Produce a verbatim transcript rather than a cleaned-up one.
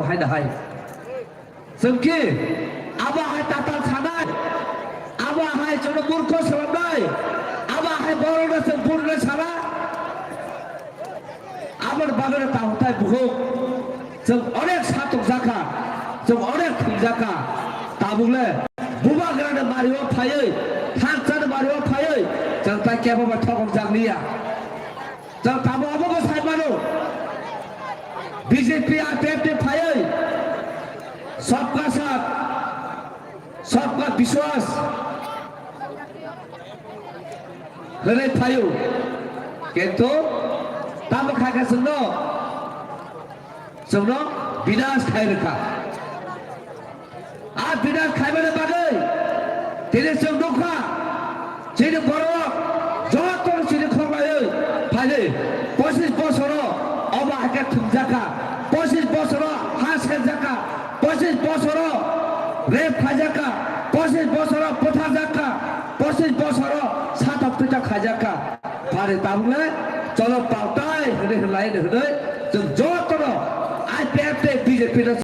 hai da hai. Chwng ki abo hai tatal sanai, abo hai chwngno murkho swnamnai, abo hai borokno chwng burna sana. Aboni bagwi tamo tai bukhuk chwng onek satok jakha, chwng onek thum jakha. Tabukle bubagrani mario phaiwi, thangjani mario phaiwi chwng tai kebo bai thokok jak liya. Chwng tamo abo bo sai mano. B J P R P F ni phaiwi sabka saath, sabka vishwas hwnwi phaio. Kintu tamo kha khe chwngno, chwngno binash khai rwkha. A binash khaimani bagwi tini chwng nukha, chini borok joto chini khorlaiwi phaidi. Pochis bosoro obo haikhe thumjakha, pochis bosoro ha serjakha, pochis bosoro rape khaijakha, pochis bosoro butharjakha, pochis bosoro satok pitok khaijakha. Phari tabukle cholo paltai hwnwi hwnlai hwnwi chwng jotono I P F tei B J P no